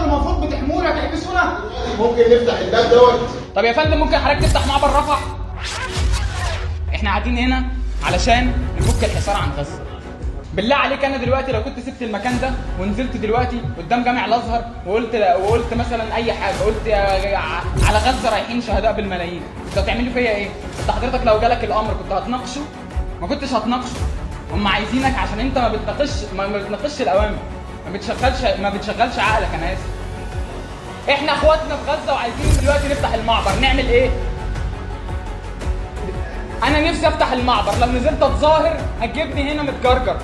انتوا اللي المفروض بتحمونا تحبسونا. ممكن نفتح الباب دوت؟ طب يا فندم ممكن حضرتك تفتح معبر رفح؟ احنا قاعدين هنا علشان نفك الحصار عن غزة. بالله عليك انا دلوقتي لو كنت سبت المكان ده ونزلت دلوقتي قدام جامع الازهر وقلت مثلا اي حاجة، قلت على غزة رايحين شهداء بالملايين، كنت هتعملوا فيا ايه؟ انت حضرتك لو جالك الامر كنت هتناقشه؟ ما كنتش هتناقشه. هم عايزينك عشان انت ما بتناقشش الاوامر، ما بتشغلش عقلك. انا اسف. احنا اخواتنا في غزة وعايزين دلوقتي نفتح المعبر، نعمل ايه؟ انا نفسي افتح المعبر، لو نزلت اتظاهر هتجيبني هنا متجرجر.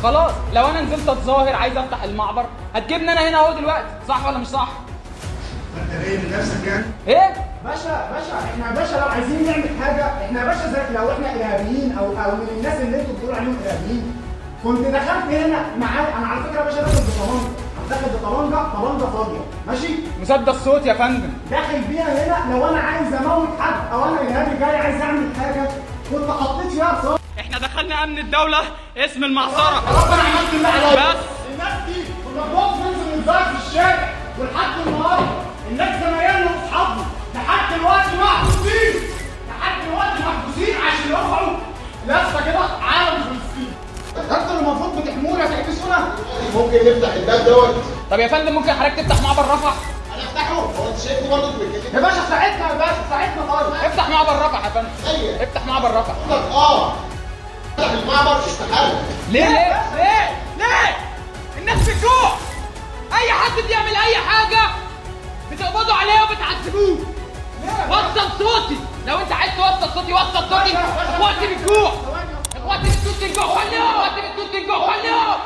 خلاص لو انا نزلت اتظاهر عايز افتح المعبر هتجيبني انا هنا اهو دلوقتي، صح ولا مش صح؟ انت باين من نفسك يعني؟ ايه؟ باشا باشا احنا يا باشا لو عايزين نعمل حاجة، احنا يا باشا زي لو احنا ارهابيين او من الناس اللي انتوا بتقولوا عليهم ارهابيين، كنت دخلت هنا معايا. انا على فكرة يا باشا داخل بطبنجه، داخل بطبنجه، طبنجه فاضية، ماشي؟ مسدس صوت يا فندم. داخل بيها هنا لو انا عايز اموت حد او انا ارهابي جاي عايز اعمل حاجة كنت حطيت فيها رصاص. احنا دخلنا امن الدولة اسم المعصره. خلاص انا عملت اللي عليا. بس الناس دي كنا بنقف ننزل نتظاهر في الشارع ولحد النهارده الناس زمايلنا واصحابنا لحد دلوقتي محبوسين، لحد دلوقتي محبوسين عشان يرفعوا لفه كده عالم فلسطين. انتوا اللي المفروض بتحمونا تحبسونا. ممكن نفتح الباب دوت؟ طب يا فندم ممكن حضرتك تفتح معبر رفح؟ انا افتحه؟ هو انت شايفني برضه بتتكلم؟ يا باشا ساعدنا يا باشا، ساعدنا. طيب افتح معبر رفح يا فندم. ايوه افتح معبر رفح. اه افتح المعبر استحالة. ليه ليه ليه ليه؟ الناس بتجوع، اي حد بيعمل اي حاجة بتقبضوا عليه وبتعذبوه. وصل صوتي لو انت عايز توصل صوتي، وصل صوتي. اخواتي بتجوع، اخواتي بتجوع، خليهم، اخواتي بتجوع، خليهم.